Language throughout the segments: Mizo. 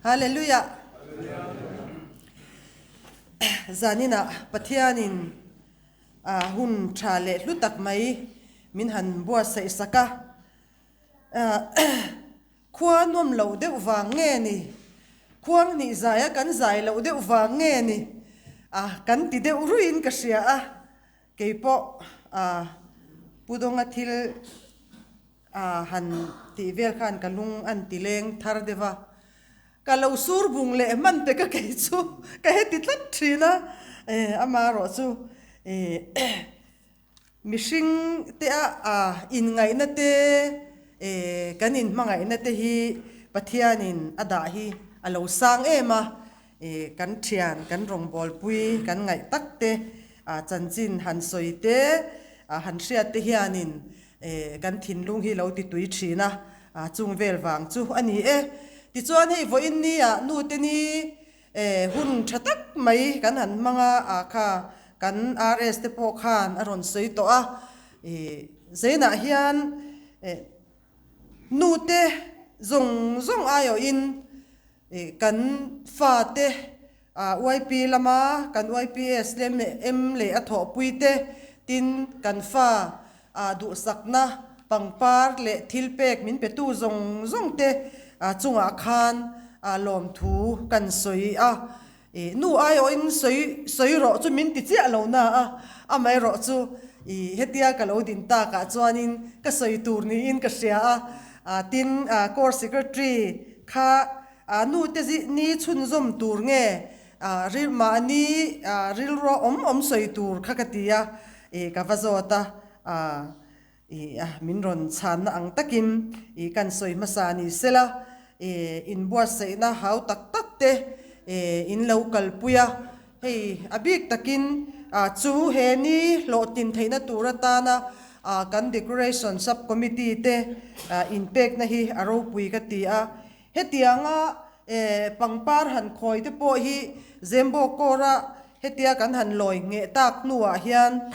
Hallelujah. Zaninah Pathianin hun tha leh hlu tak mai min han buatsaih sak a. Khua nawm loh deuh vang nge ni? Khuang hnih zaia kan zai loh deuh vang nge ni? Kan ti deuh ruiin ka hria a. Kei pawh Pu Dawnga thil han tih vel khan ka lung an ti leng thar deuh a. Ka lo sur bung leh hman pe ka kei chu ka heti tlat thin a, amaherawh chu mihring te a inngaihna te kan inhmangaihna te hi Pathianin a dah hi a lo sang em a, kan thian kan rawngbawlpui kan ngaih tak te chanchin han sawi te han hriat te hianin Kan thinlung hi lo ti tui thin a, chung vel vang chu a ni e. Tichuan hei vawiin ni ah nute ni hun tha tak mai kan han hmang a, kha kan RS te pawh khan a rawn sawi tawh a. Zainah hian nute zawng zawng aiawhin kan fate YP lama kan YPS lem leh M leh a thawhpui te, tin kan fa duhsakna pangpar leh thilpek min petu zawng zawng te chungah khan lawmthu kan sawi a. Nu aiawhin sawi sawi rawh chu min ti chiah lo na a, amaherawh chu hetia ka lo din takah chuanin ka sawi tur niin ka hria a. Tin, Corps Secretary kha A nu te ni chhunzawm tur nge ril mahni rilrua awm awm sawi tur kha ka ti a, i ka va zawt a, i min rawn chhanna ang takin i kan sawi hmasa ni sela, i inbuatsaihna hau tak tak te in lo kalpui a, hei a bik takin chu he ni hlawhtlin theihna tur atana kan decoration sub committee te inpekna hi a ropui ka ti a. Hetianga pangpar han khawi te pawh hi Zembo Corps-a hetia kan han lawi ngheh tak hnuah hian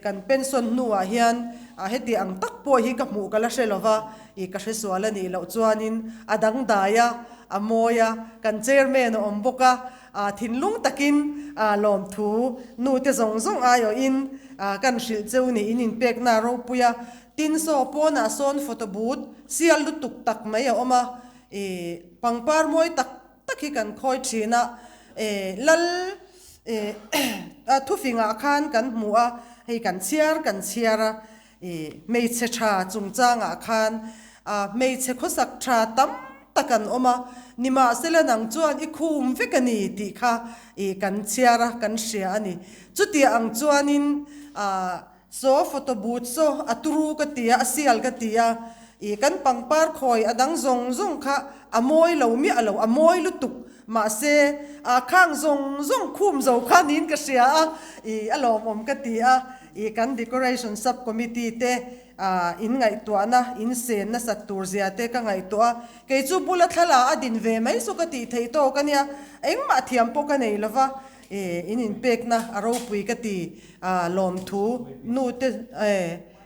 kan pension hnuah hian heti ang tak pawh hi ka hmuh ka la hre lo va, ih ka hre sual a nih loh chuanin a dangdai a, a mawi a, kan chairman a awm bawk a, thinlung takin lawmthu nu te zawng zawng aiawhin kan hrilh cheu ni in inpekna ropui a. Tin saw pawnah sawn photo booth sial lutuk tak mai a awm a, ih pangpar mawi tak tak hi kan khawi thin a, ih lal ih thufingah khan kan hmu a, hei kan chhiar kan chhiar a, ih hmeichhe tha chungchangah khan ah hmeichhe khawsak tha tam tak an awm a, nimahsela nang chuan i khum vek a ni tih kha ih kan chhiar a kan hria a ni. Chutiang ang chuanin ah. Saw photo booth saw a turu ka ti a, a sial ka ti a, ih kan pangpar khawi a dang zawng zawng kha a mawi lo miah lo, a mawi lutuk mahse ah khang zawng zawng khum zo kha niin ka hria a, ih a lawmawm ka ti a, ih kan decoration sub committee te ah in ngaihtuahna in sen nasat tur zia te ka ngaihtuah a, kei chu bula thla a din ve mai chu ka tih theih tawk a nia, engmah thiam pawh ka nei lova, ih in inpekna a ropui ka ti. A lawmthu nu te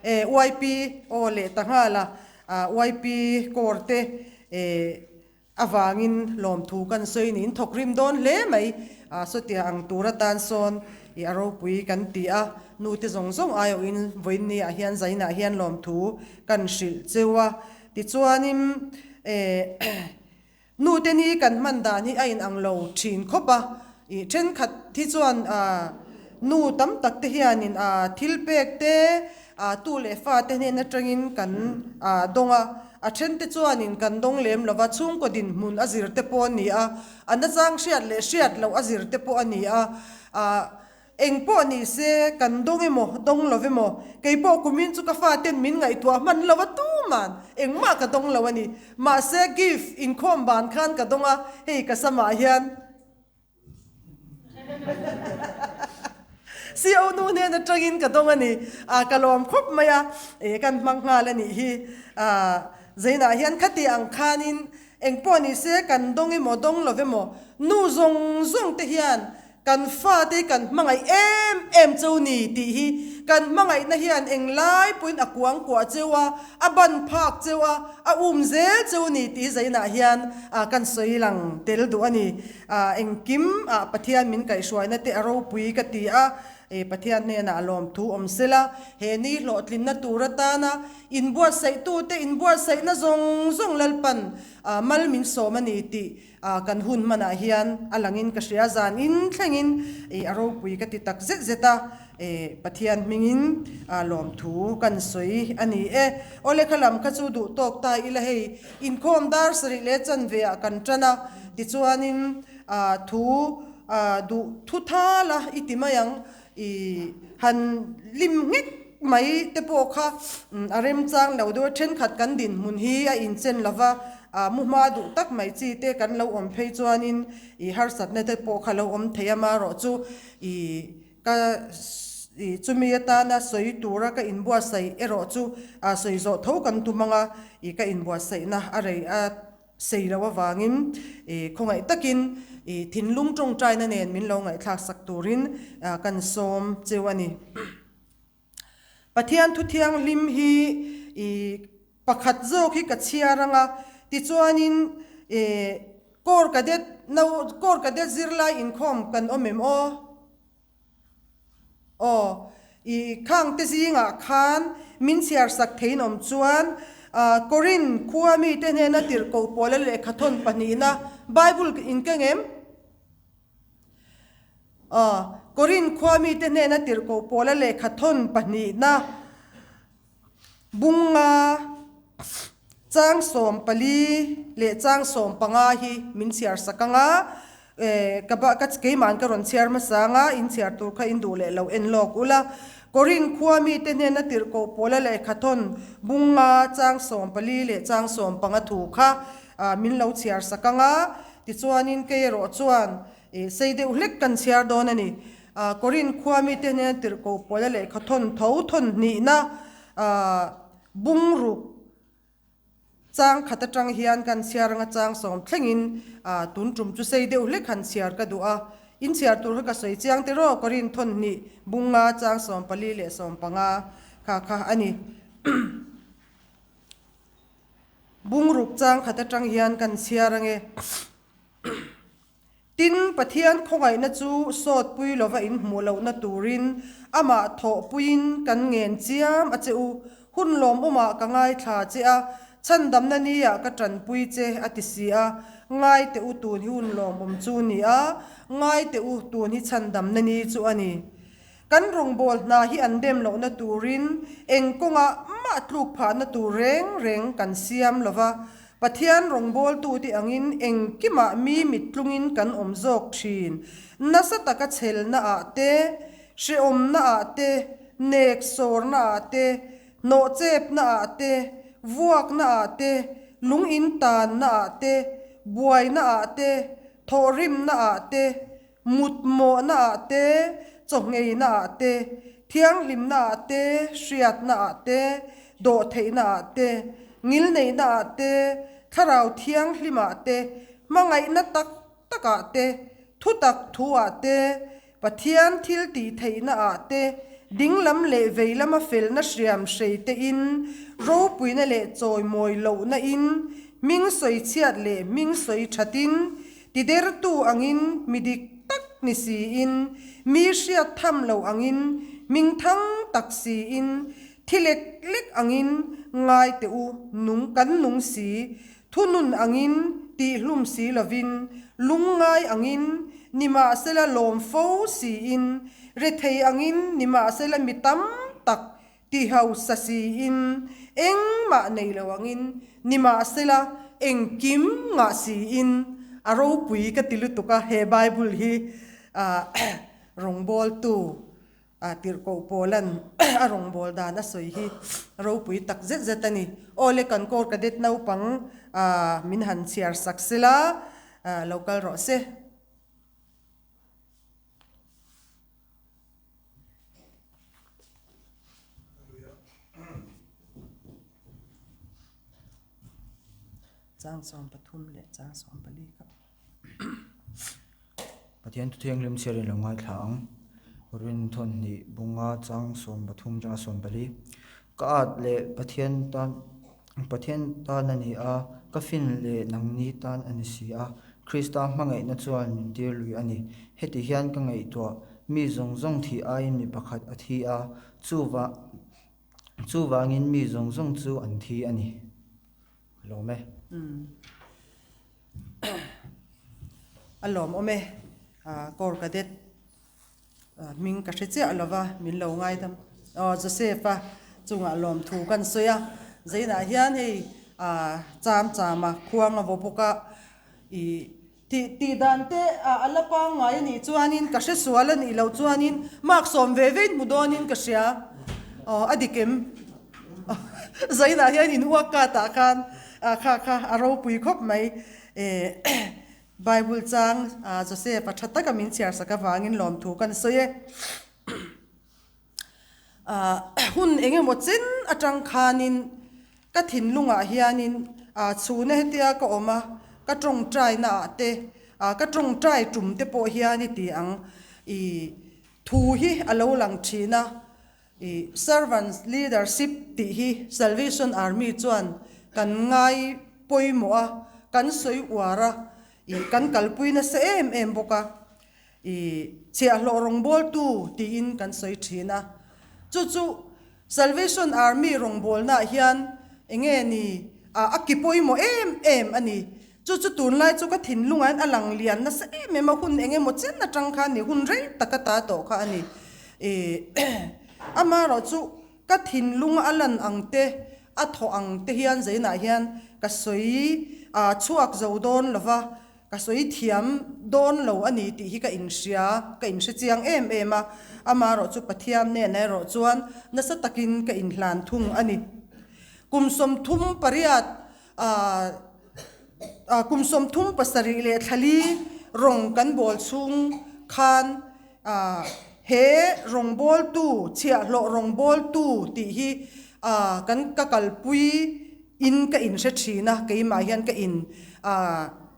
eh YP aw leh ta nghal a, YP core te eh avangin lawmthu kan sawi niin thawk rim dawn hle mai a sawtia ang tur atan sawn ih a ropui kan ti a, nu te zawng zawng aiawhin vawiin ah hian zainah hian lawmthu kan hrilh cheu a, tichuanin eh. Nute ni kan hman dan hi a inang lo thin khawp a, ih thenkhat hi chuan nu tam tak te hianin thil pek te tu leh fa te hnen atangin kan dawng a, a then te chuanin kan dawng lem lo va, chhungkaw dinhmun a zir te pawh a ni a, a nachang hriat leh hriat loh a zir te pawh a ni a, Eng pawh ni se, kan dawng emaw, dawng lo emaw, kei pawh kumin chu ka faten min ngaihtuah hman lo a tuman engmah ka dawng lo a ni. Mahse, gift inkhawm ban khan ka dawng a, hei ka samah hian CO nu hnen atangin ka dawng a ni. Ah, ka lawm khawp mai a, eh kan hmang nghal a nih hi. Ah, Zainah hian khati ang khanin eng pawh ni se, kan dawng emaw, dawng lo emaw, nu zawng zawng te hian Kan fate kan hmangaih em em cho ni tih hi Kan hmangaihna hian englai pawhin a kuangkuah cheu a, a ban phak cheu a, a um zel cheu ni tih zainah hian kan sawi lang tel duh a ni. Engkim ah Pathian min kaihhruaina te a ropui ka ti a, Pathian hnenah lawmthu awm sela, he ni hlawhtlinna tur atana inbuatsaihtute inbuatsaihna zawng zawng Lalpan mal min sawm a ni tih kan hun hmanah hian a langin ka hria zan in thlengin a ropui ka ti tak zet zet a, Pathian hmingin lawmthu kan sawi a ni e. Awle kha lam kha chu duh tawk ta ila hei inkhawm dar sarih leh chanve ah kan tan a, tichuanin thu duh thu thal a i ti mai ang i han lim nghek mai te pawh kha a remchang lo deuh a, thenkhat kan dinhmun hi a inchen lova mu hma duh tak mai chi te kan lo awm phei chuanin i harsatna te pawh kha lo awm thei a, marawh chu i ka i chumi atana sawi tura ka inbuatsaih erawh chu sawi zawh tho kan tum ang a, i ka inbuatsaihna a rei a. Sei lo avangin i khawngaih takin i thinlung tawngtaina nen min lo ngaihthlak sak turin kan sawm cheu a ni. Pathian thu thianghlim hi i pakhat zawk hi ka chhiar anga tichuanin i Corps Cadet no Corps Cadet zirlai inkhawm kan awm em aw? Aw, i khangte zingah khan min chhiar sak theiin awm chuan Korin khua mite hnena tirhkoh pawla lehkha thawn pahnihna Bible in keng em? Aw, Korin khua mite hnena tirhkoh pawla lehkha thawn pahnihna Bunga chang 14 leh chang 15 hi min chhiar sak ang a, ka ba ka keimahn ka rawn chhiar hmasa ang a, in chhiar tur kha in duh leh lo en lawk ula. Korin khua mite hnena tirhkoh pawla lehkha thawn Bunga chang 14 leh chang 15 thu kha min lo chhiar sak ang a, tichuanin kei erawh chuan sei deuh hlek kan chhiar dawn a ni. Korin khua mite hnena tirhkoh pawla lehkha thawn tho thawn hnihna bungruk chang khat atang hian kan chhiar anga chang sawm thlengin tun tum chu sei deuh hlek han chhiar ka duh a. In chhiar tur kha ka sawi chiang tiraw Korin thawn hnih bunga chang 14 leh 15 kha kha a ni. Bungruk chang khat atang hian kan chhiar ange. Tin, Pathian khawngaihna chu sawtpui lova in hmuh lohna turin amah thawhpuiin kan ngen chiam a che u. Hun lawmawmah ka ngaithla che a, chhandamna niah ka tanpui che a ti si a. Ngai teh u tun hi hun lawmawm chu ni a, ngai teh u tun hi chhandamna ni chu a ni. Kan rawngbâwl hna hi an dem lohna turin eng kawngah mah tluk phahna tur reng reng kan siam lo va, Pathian rawngbâwltute angin engkimah mi mittlungin kan awm zawk ṭhin. Nasa taka chhelnaah te, hrehawmnaah te, nêksawrnaah te, hnawhchêpnaah te, vuaknaah te, lung intannaah te, buainaah te, thawhrimnaah te, Mutmawhna ah te, chawngheina ah te, thianghlimna ah te, hriatna ah te, dawhtheihna ah te, ngilneihna ah te, thlarau thianghlim ah te, hmangaihna tak tak ah te, thutak thu ah te, Pathian thil tihtheihna ah te, dinglam leh veilama felna hriam hrei te in, ropuina leh chawimawi lohna in, hming sawi chhiat leh hming sawi that in, Tidertu angin mi dik tak ni siin, mi hriat tham lo angin hmingthang tak siin, thi lek lek angin ngai teh u, nung kan nung si, thunun angin tihhlum si lovin, lungngai angin nimahsela lawm fo siin, rethei angin nimahsela mi tam tak Ti hausa siin, engmah nei lo angin, nimahsela engkim ngah siin a ropui ka ti lutuk a, he Bible hi rawngbawltu tirhkoh Paulan a rawngbâwl dan a sawi hi ropui tak zet zet a ni. Awle kan Corps Cadet naupang min han chhiar sak sela, lo kal rawh se. Chang 13 leh chang 14 kha. Pathian Thuthianghlim chhiarin lo ngaithla ang. Rinthawnh hnih bunga chang 13 atanga 14. Ka at leh Pathian tan Pathian tan a ni a, ka fin leh nangni tan a ni si a. Krista hmangaihna chuan min tir lui a ni. Heti hian ka ngaihtuah, mi zawng zawng thih aiin mi pakhat a thi a, chuva chuvangin mi zawng zawng chu an thi a ni. A lawm e. A lawmawm e, Corps Cadet. Hming ka hre chiah lo va, min lo ngaidam. Aw Joseph-a chungah lawmthu kan sawi a, Zainah hian hei cham cham a, khuang a vaw bawk a, ih tih tih dan te a la pangngai a nih chuanin ka hre sual a nih loh chuanin mark sawm ve vein hmu dawnin ka hria. Aw a dik em? Zainah hian in uak kat ah khan kha kha a ropui khawp mai. Bible chang Joseph a tha taka min chhiar sak avangin lawmthu kan sawi e. Hun eng emaw chen atang khanin ka thinlungah hianin chhuna hetia ka awm a, ka tawngtai naah te, ka tawngtai tum te pawh hian i ti ang i thu hi a lo lang thin a. I servants leadership tih hi Salvation Army chuan kan ngai pawimawh a, kan sawi uar a, i kan kalpui nasa em em bawk a. I chhiahhlawh rawngbawltu tiin kan sawi thin a. Chu chu Salvation Army rawngbawlnaah hian enge ni a ki pawimawh em em a ni. Chu chu tunlai chu ka thinlungah hian a lang lian nasa em em a, hun eng emaw chen atang khan ni, hun rei taka ta tawh kha a ni. Ih amaherawh chu ka thinlunga a lan ang te, a thawh ang te hian zainah hian ka sawi chhuak zo dawn lo va, ka sawi thiam dawn lo a ni tih hi ka inhria, ka inhre chiang em em a. Amaherawh chu Pathian hnenah erawh chuan nasa takin ka inhlan thung a ni. Kum 38 Kum 37 rawng kan bawl chhung khan he rawngbawltu, chhiahhlawh rawngbawltu tih hi kan ka kalpui in ka inhre thin a, keimah hian ka in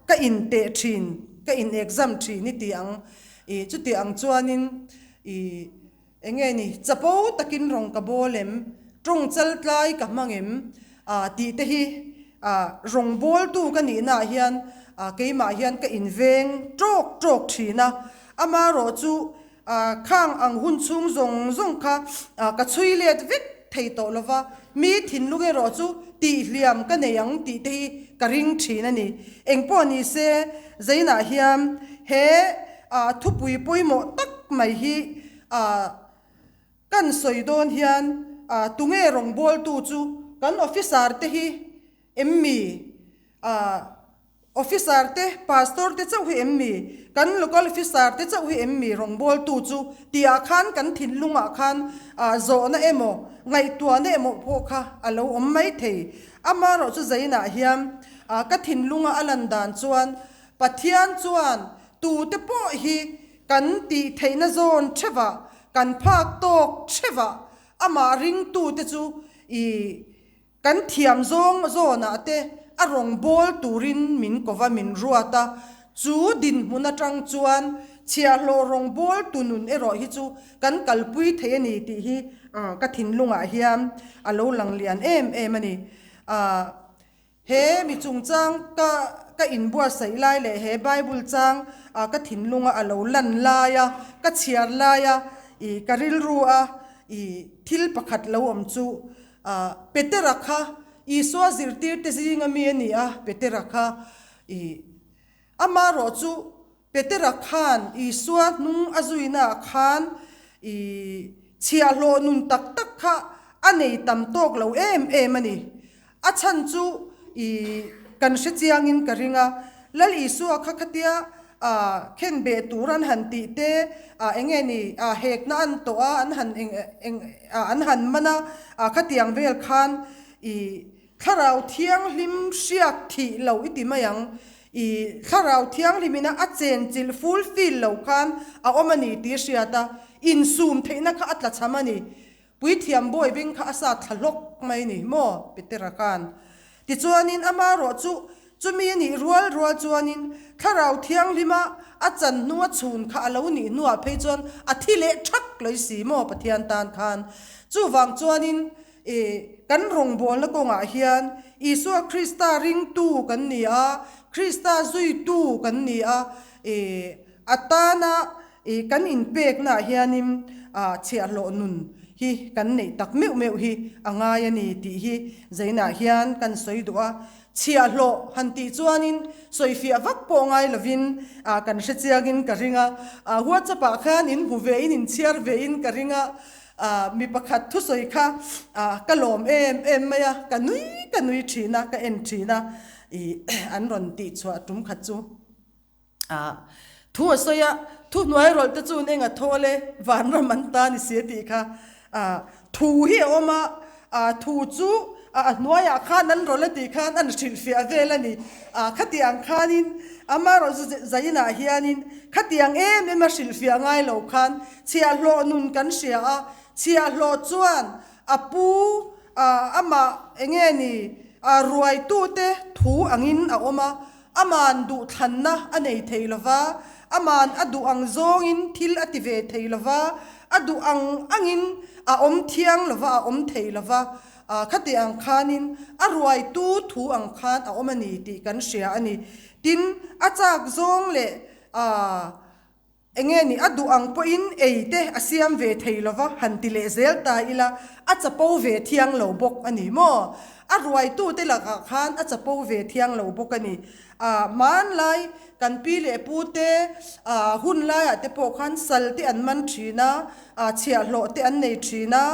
ka inteh thin, ka in exam thin i ti ang. Chuti ang chuanin i Eng nge ni, chapo takin rawng ka bawl em, tawng chal tlai ka hmang em tih te hi rawng bawltu ka nihnaah hian keimah hian ka inveng tawk tawk thin a. Amaherawh chu khang ang hun chhung zawng zawng kha ka chhui let vek thei tawh lo va, mi thinlung erawh chu tihhliam ka nei ang tih te hi ka ring thin a ni. Engpawh ni se, Zainah hian he thupui pawimawh tak mai hi kan sawi dawn hian tunge rawngbawltu chu kan officer te hi em mi? Officer te, pastor te chauh hi em mi? Kan local officer te chauh hi em mi rawngbawltu chu? Tihah khan kan thinlungah khan zawhna emaw ngaihtuahna emaw pawh kha a lo awm mai thei. Amaherawhchu zainah hian ka thinlunga a lan dan chuan Pathian chuan tute pawh hi kan tih theihna zawn theuhah, kan phak tawk theuhah amah ringtute chu i kan thiam zawng zawnah te a rawn bawl turin min ko va, min ruat a. Chu dinhmun atang chuan chhiahhlawh rawngbawltu nun erawh hi chu kan kalpui thei a ni tih hi ka thinlungah hian a lo lang lian em em a ni. He mi chungchang ka ka inbuatsaih lai leh he Bible chang a ka thinlunga a lo lan lai a, ka chhiar lai a, ih ka rilru a ih thil pakhat lo awm chu ah Petera kha Isua zirtirte zinga mi a ni a, Petera kha ih Amaherawh chu Petera khan Isua hnung a zuinaah khan i chhiahhlawh nun tak tak kha a nei tam tawk lo em em a ni. A chhan chu i kan hre chiangin ka ring a, Lal Isua kha khatia a khenbeh tur an han tih te, a eng nge ni, a hekna an tawh a, an han eng eng an han man a, a khatiang vel khan i Thlarau Thianghlim hriak thih lo i ti mai ang. I Thlarau Thianghlimina a chenchilh fulfill lo khan a awm a ni tih hriat a, insum theihna kha a tla cham a ni. Puithiam bawi beng kha a sat thla hlawk mai ni maw? Petera khan. Tichuanin amaherawh chu. Chumi a nih rual rual chuanin Thlarau Thianghlima a chan hnunga chhun kha a lo nih hnuah phei chuan a thi leh thak loi si maw Pathian tan khan. Chuvang chuanin i kan rawngbawlna kawngah hian Isua Krista ringtu kan ni a, Krista zuitu kan ni a, i a tana i kan inpeknaah hianin chhiahhlawh nun hi kan neih tak meuh meuh hi a ngai a ni tih hi zainah hian kan sawi duh a. Chhiahhlawh han tih chuanin sawifiah vak pawh ngai lovin kan hre chiangin ka ring a, WhatsApp ah khan in hmu ve in in chhiar ve in ka ring a, mi pakhat thusawi kha ka lawm em em mai a, ka nui ka nui thin a, ka en thin a, ih an rawn tih chhuah tum khat chu. Thu a sawi a, thu hnuai rawlh te chuan eng a thawl e, vanram an ta ni si a tih kha. Thu hi a awm a, thu chu a hnuaiah khan an rawlh a tih khan an hrilhfiah vel a ni. Khatiang khanin amaherawhchu zainah hianin khatiang em em a hrilhfiah ngai lo khan chhiahhlawh nun kan hria a, chhiahhlawh chuan a pu amah enge ni ruaitute thu angin a awm a, Aman duhthlanna a nei thei lo va, aman a duh ang zawngin thil a ti ve thei lo va, a duh ang angin a awm thiang lo va, a awm thei lo va. Khati ang khanin a ruaitu thu ang khan a awm a ni tih kan hria a ni. Tin, a chak zawng leh Enge ni a duh ang pawhin ei te a siam ve thei lova han ti leh zel ta ila a chapo ve thiang lo bawk a ni maw? A ruaitute lakah khan a chapo ve thiang lo bawk a ni. Ah hmanlai kan pi leh pu te ah hun laiah te pawh khan sal te an man thin a, ah chhiahhlawh te an nei thin a,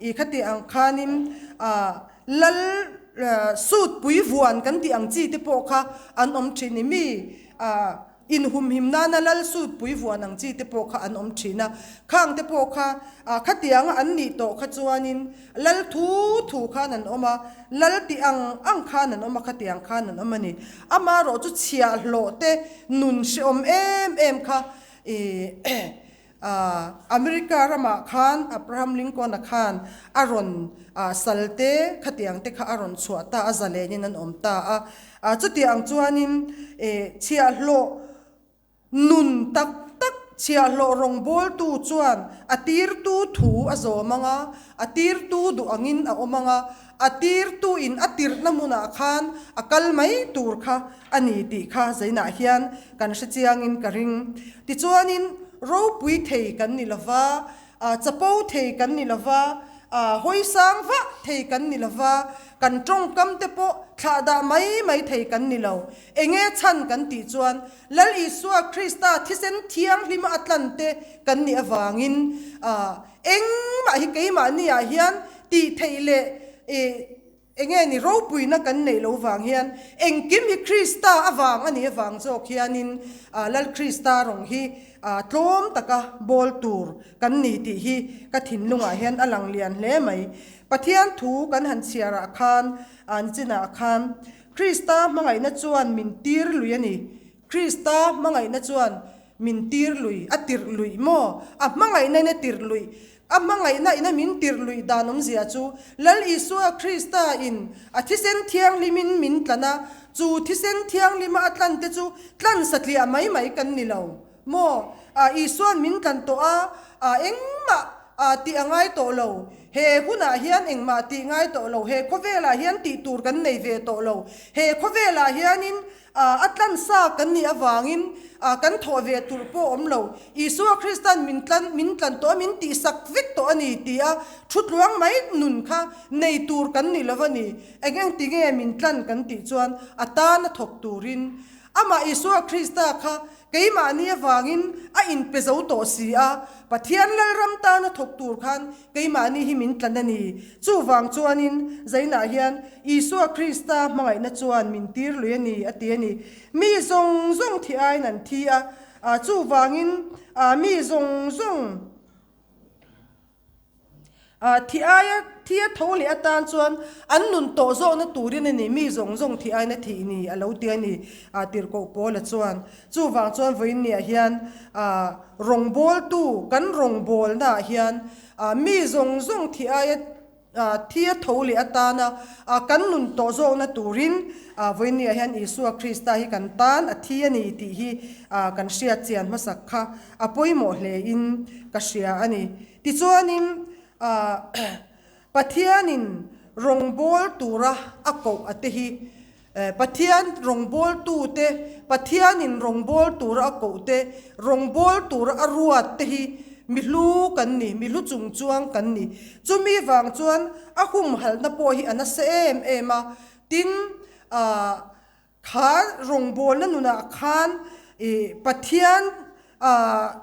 ih khati ang khanin ah lal sut pui vuan kan tih ang chi te pawh kha an awm thin i mi ah Inhumhim nana lal sut pui vuan ang chi te pawh kha an awm thin a, khang te pawh kha khatianga an nih tawh kha chuanin lal thu thu khan an awm a, lal tih ang ang khan an awm a, khatiang khan an awm a ni. Amaherawh chu chhiahhlawh te nun hrehawm em em kha ih America ramah khan Abraham Lincoln-a khan a rawn sal te khatiang te kha a rawn chhuah ta a, zalenin an awm ta a. Chutiang chuanin chhiahhlawh nun tak tak chhiahhlawh rawngbawltu chuan a tirtu thu a zawm ang a, a tirtu duh angin a awm ang a, a tirtuin a tirhna hmunah khan a kal mai tur kha a ni tih kha zainah hian kan hre chiangin ka ring. Tichuanin ropui thei kan ni lova, chapo thei kan ni lova, hawisang vah thei kan ni lova, kan tawngkam te pawh thlahdah mai mai thei kan ni lo. Enge chhan kan tih chuan Lal Isua Krista thisen thianghlima a tlan te kan nih avangin engmah hi keimahniah hian tih theih leh Enge ni ropuina kan neih lo vang hian engkim hi Krista avang a nih avang zawk hianin Lal Krista rawng hi tlawm taka bawl tur kan ni tih hi ka thinlungah hian a lang lian hle mai. Pathian thu kan han chhiarah khan nichinah khan Krista hmangaihna chuan min tir lui a ni. Krista hmangaihna chuan min tir lui, a tirh luih maw? A hmangaihna in a tirh luih. A hmangaihna ina min tirh luih dan awmzia chu Lal Isua Krista in a thisen thianghlimin min tlan a, chu thisen thianghlima a tlan te chu tlan satliah mai mai kan ni lo maw? A Isua'n min tlan tawh a, a engmah a tih a ngai tawh lo. He hunah hian engmah tih ngai tawh lo, he khawvelah hian tih tur kan nei ve tawh lo. He khawvelah hianin A tlan sa kan nih avangin kan thawh ve tur pawh awm lo. Isua Krista'n min tlan min tlan tawh a, min tihsak vek tawh a ni tia thu tluang mai nun kha nei tur kan ni lo a ni. Eng eng ti nge min tlan kan tih chuan a tan a thawk turin amah Isua Krista kha keimahni avangin a inpe zo tawh si a, Pathian Lalram tan a thawk tur khan Keimahni hi min tlan a ni. Chuvang chuanin Zainah hian Isua Krista hmangaihna chuan min tir lui a ni, a ti a ni. Mi zawng zawng thi aiin an thi a, chuvangin mi zawng zawng thi aia thi a tho leh atan chuan an nun tawh zawkna turin a ni, mi zawng zawng thi aiin a thih ni, a lo ti a ni, tirhkoh Paula chuan. Chuvang chuan vawiinniah hian rawngbawltu kan rawngbawlnaah hian mi zawng zawng thi aia Thi a tho leh atana kan nun tawh zawkna turin vawinia hian Isua Krista hi kan tan a thi a ni tih hi kan hriat chian hmasak kha a pawimawh hlein ka hria a ni. Tichuanin Pathianin rawngbâwl tura a koh a te hi Pathian rawngbâwltute, Pathianin rawngbâwl tura a kohte, rawngbâwl tura a ruat te hi mi hlu kan ni, mi hlu chung chuang kan ni. Chumi vang chuan a humhalhna pawh hi a nasa em em a, tin, ah, kha rawngbâwlna nunah khan ih Pathian, ah,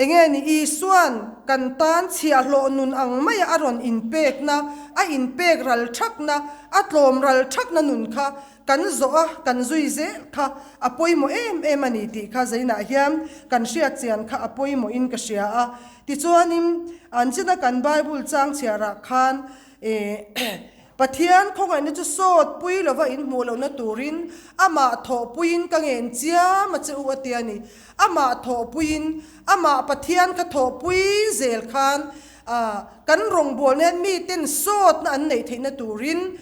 Enge ni Isua'n kan tan chhiahhlawh nun ang maia a rawn inpekna, a inpek ral thakna, a tlawm ral thakna nun kha kan zawh a, kan zui zel kha a pawimawh em em a ni tih kha zeinah hian kan hriat chian kha a pawimawhin ka hria a. Tichuanin, an china kan Bible chang chhiarah khan eh Pathian khawngaihna chu sawt pui lova in hmuh lohna turin amah thawhpuiin ka ngen chiam a che u a ti a ni. Amah thawhpuiin, amah Pathian kha thawhpui zel khan kan rawngbawlna hian miten sawtna an neih theihna turin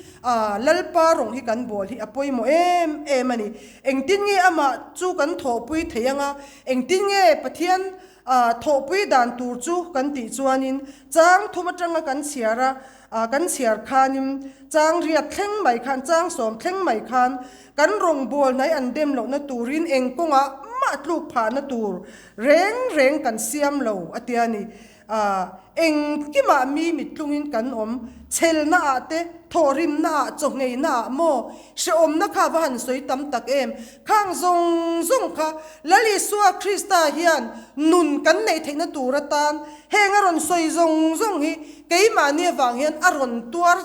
Lalpa rawng hi kan bawl hi a pawimawh em em a ni. Engtin nge amah chu kan thawhpui thei anga, engtin nge Pathian thawhpui dan tur chu kan tih chuanin chang thum atanga kan chhiar a, Ah kan chhiar khanin chang riat thleng mai khan, chang sawm thleng mai khan kan rawngbâwl hnai an dem lohna turin eng kawngah mah tluk phahna tur reng reng kan siam lo a tia ni. Ah engkimah mi mittlungin kan awm, chhelna ah te, thawhrimna ah, chawngheina ah maw hrehawmna kha va han sawi tam tak em? Khang zawng zawng kha Lal Isua Krista hian nun kan neih theihna tur atan heng a rawn sawi zawng zawng hi keimahni avang hian a rawn tuar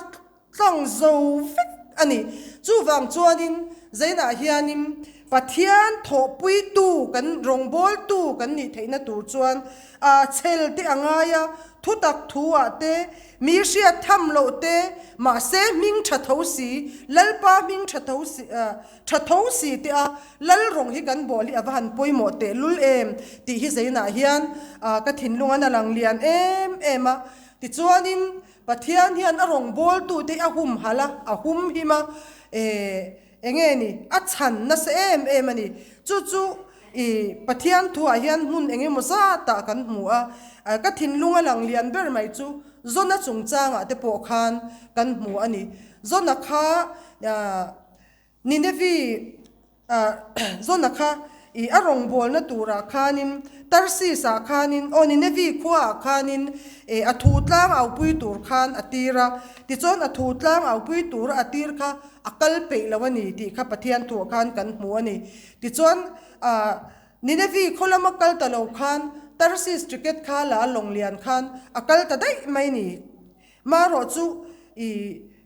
tlang zo vek a ni. Chuvang chuanin Zainah hianin Pathian thawhpuitu kan rawngbawltu kan nih theihna tur chuan a chhel te a ngai a, thutak thu ah te, mi hriat tham loh te, mahse hming tha tho si, Lalpa hming tha tho si, Tha tho si te a, lal rawng hi kan bawl hi a va han pawimawh teh lul em tih hi zeinah hian ka thinlung an a lang lian em em a. Tichuanin Pathian hian a rawng bawltute hi a hum halh a, a hum him a, eh eng nge ni, a chhan nasa em em a ni. Chu chu i Pathian thuah hian hmun eng emaw zatah kan hmu a, ka thinlung a lang lian ber mai chu Zona chungchangah te pawh khan kan hmu a ni. Zona kha Ninevi Zona kha i a rawngbawlna turah khanin Tarsis ah khanin aw Ninevi khua ah khanin a thu tlang aupui tur khan a tir a, tichuan a thu tlang aupui tura a tir kha a kal peih lo a ni tih kha Pathian thuah khan kan hmu a ni. Tichuan Ninevi khaw lama kal ta lo khan Tarsis ticket kha la a lawng lian khan a kal ta daih mai ni. Marawh chu i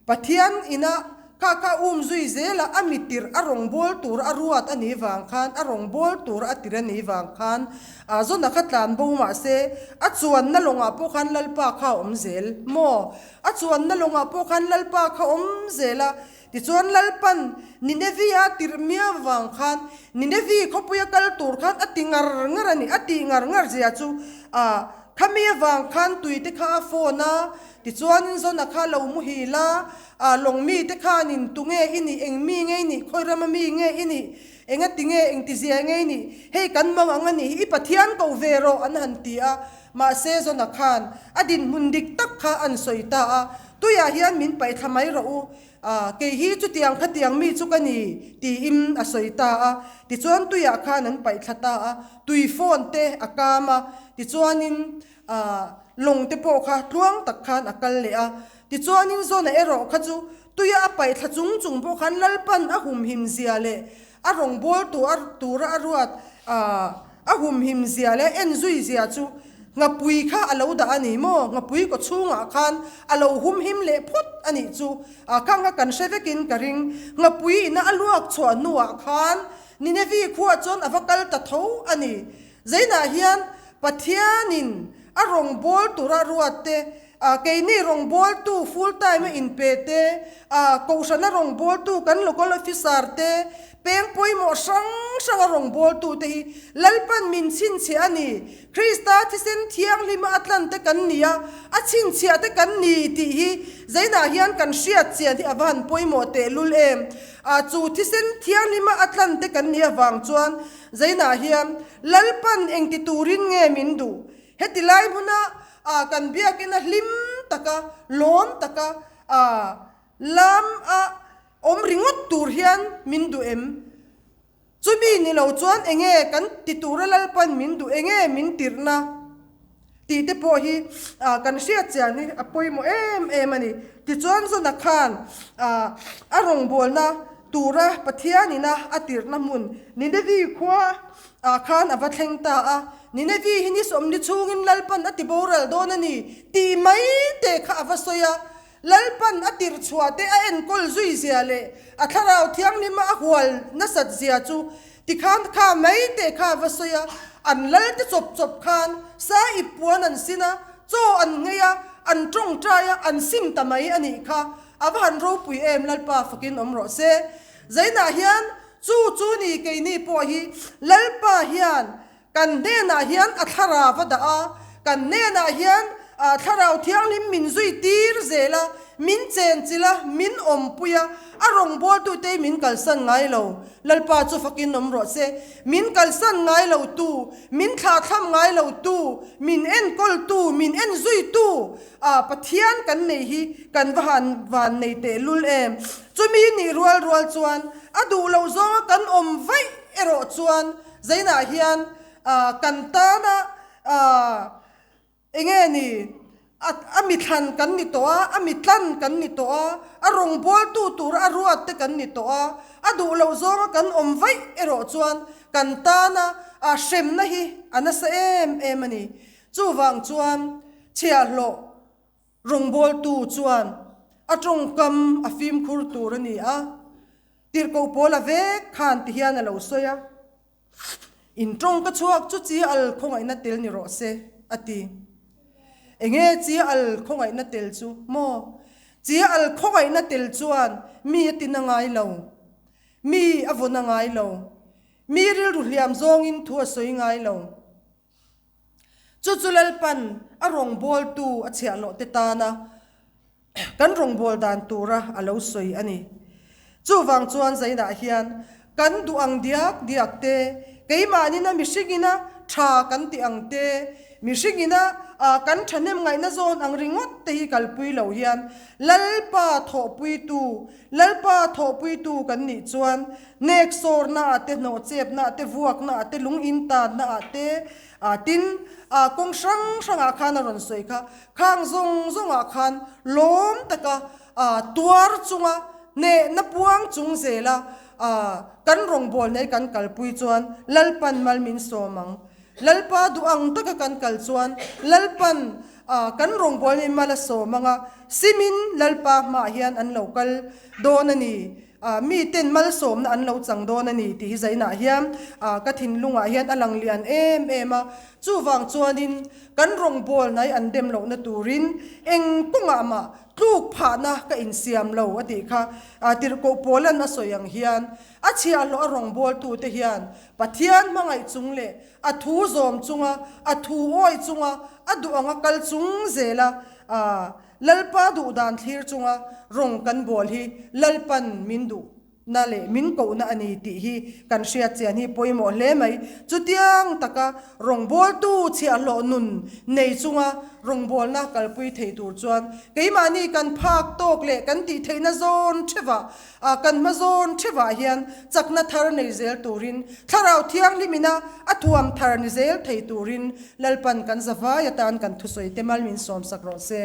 Pathian ina kha kha um zui zela a mitirh a rawngbâwl tur a ruat a nih vang khan, a rawngbâwl tur a tirh a nih vang khan a zawna kha tlan bo mah se a chuanna lawngah pawh khan Lalpa kha a awm zel maw? A chuanna lawngah pawh khan Lalpa kha a awm zel a, tichuan Lalpan Ninevi a tirh miau vang khan Ninevi khawpuia kal tur khan a ti ngar ngar a ni, a tih ngar ngar zia chu a Khami avang khan tui te kha a phone a, tichuanin Zona kha lo muhil a, a lawng mi te khanin tunge i nih, eng mi nge i nih, khawi rama mi nge i nih, enga ti nge, eng ti zia nge i nih, hei kan mang ang a nih hi, i Pathian ko ve rawh an han ti a, mahse Zona khan a dinhmun dik tak kha an sawi ta a, tuiah hian min paih thla mai rawh u, A, kei hi chutiang khatiang mi chu ka ni, tiin a sawi ta a. Tichuan tuiah khan an paih thla ta a, tui phone te a kam a, tichuanin a, lawng te pawh kha tluang tak khan a kal leh a. Tichuanin Zona erawh kha chu tuia a paih thla chung chung pawh khan Lalpan a humhim zia leh a rawngbâwl tu a tura a ruat a, a humhim zia leh a enzui zia chu nghapui kha a lo dah a ni maw? Nghapui kaw chhungah khan a lo humhim leh phawt a nih chu a kha kha kan hre vekin ka ring. Nghapui ina a luak chhuah hnuah khan Ninevi khuah chuan a va kal ta tho a ni. Zeinah hian Pathianin a rawngbâwl tura ruat te. Keini rawngbawltu full time a inpe te, Kohhrana rawngbawltu kan local officer te, peng pawimawh hrang hranga rawngbawltu te hi Lalpan min chhinchhiah a ni. Krista thisen thianghlima a tlan te kan ni a, a chhinchhiah te kan ni tih hi zainah hian kan hriat chian hi a va han pawimawh tehlul em. Chu thisen thianghlima a tlan te kan nih avang chuan zainah hian Lalpan engti turin nge min duh? Heti lai hmuna kan biakin a hlim taka, lawm taka lam a awm ringawt tur hian min duh em? Chumi ni lo chuan enge kan ti tura Lalpan min duh, enge min tirhna tih te pawh hi kan hriat chian hi a pawimawh em em a ni. Tichuan Jona khan a rawngbawlna tura Pathianina a tirhna hmun Ninevi khua ah khan a va thleng ta a, Ninevi hi ni sawmni chhungin Lalpan a ti boral dawn a ni tih mai te kha a va sawi a, Lalpan a tirh chhuah te a enkawl zui zia leh a thlarau thianghlima a hual nasat zia chu tikhan kha mai te kha a va sawi a, an lal te chawp chawp khan sa ip puan an sin a, chaw an nghei a, an tawngtai a, an sim ta mai a nih kha, a va han ropui em Lalpa fakin awm rawh se. Zainah hian Chu chu ni keini pawh hi Lalpa hian kan hnenah hian a thlarau a dah a, kan hnenah hian Thlarau Thianghlim min zui tir zel a, min chenchilh a, min awmpui a, a rawngbawltute min kalsan ngai lo. Lalpa chu fakin awm rawh se. Min kalsan ngai lo tu, min thlahthlam ngai lo tu, min enkawl tu, min enzui tu Pathian kan nei hi kan va han van nei tehlul em. Chumi nih rual rual chuan a duh loh zawnga kan awm vaih erawh chuan zainah hian kan tana enge ni a mithlan kan ni tawh a, a mitlan kan ni tawh a, a rawngbawltu tura a ruat te kan ni tawh a, a duh loh zawnga kan awm vaih erawh chuan kan tana hremna hi a nasa em em a ni. Chuvang chuan chhiahhlawh Rawngbawltu chuan a tawngkam a fimkhur tur a ni a, tirhkoh pawl a vek khan ti hian a lo sawi a, In tawng ka chhuak chu chi al khawngaihna tel ni rawh se, a ti. Enge chi al khawngaihna tel chu maw? Chi al khawngaihna tel chuan mi a tina ngai lo, mi a vawna ngai lo, mi rilru hliam zawngin thu a sawi ngai lo. Chu chu Lalpan a rawngbawltu a chhiahhlawh te tana kan rawngbâwl dan tura a lo sawi a ni. Chuvang chuan Zainah hian kan duh ang diak diak te, keimahnin a mihringina tha kan tih ang te, mihringina kan thahnem ngaihna zawn ang ringawt te hi kalpui lo hian Lalpa thawhpuitu, Lalpa thawhpuitu kan nih chuan Nek sawrna ah te, hnawhchepna ah te, vuakna ah te, lung intanna ah te, tin, kawng hrang hrangah khan a rawn sawi kha. Khang zawng zawngah khan lawm taka tuar chunga hnehna puang chung zela kan rawngbâwl nei kan kalpui chuan Lalpan mal min sawm ang. Lalpa duh ang taka kan kal chuan Lalpan kan rawngbâwl nei mal a sawm ang a, simin Lalpa hmaah hian an lo kal dawn a ni. Miten malsawmna an lo chang dawn a ni tih hi zainah hian ka thinlungah hian a lang lian em em a. Chuvang chuanin kan rawngbâwl hnai an dem lohna turin eng kawngah mah tluk phahna ka insiam lo a tih kha Tirhkoh Paulan a sawi ang hian a chhiahhlawh a rawngbâwltute hian Pathian hmangaih chung leh a thu zawm chunga a thu awih chunga a duh anga kal chung zela Lalpa duh dan thlir chunga rawng kan bawl hi Lalpan min duhna leh min kohna a ni tih hi kan hriat chian hi pawimawh hle mai. Chutiang taka rawngbawltu chhiahhlawh nun nei chunga rawngbawlna kalpui thei tur chuan keimahni kan phak tawk leh kan tih theihna zawn thevah kan hma zawn thevah hian chakna thar nei zel turin Thlarau Thianghlimina a thuam thar ni zel thei turin Lalpan kan zavai atan kan thusawi te mal min sawmsak rawh se.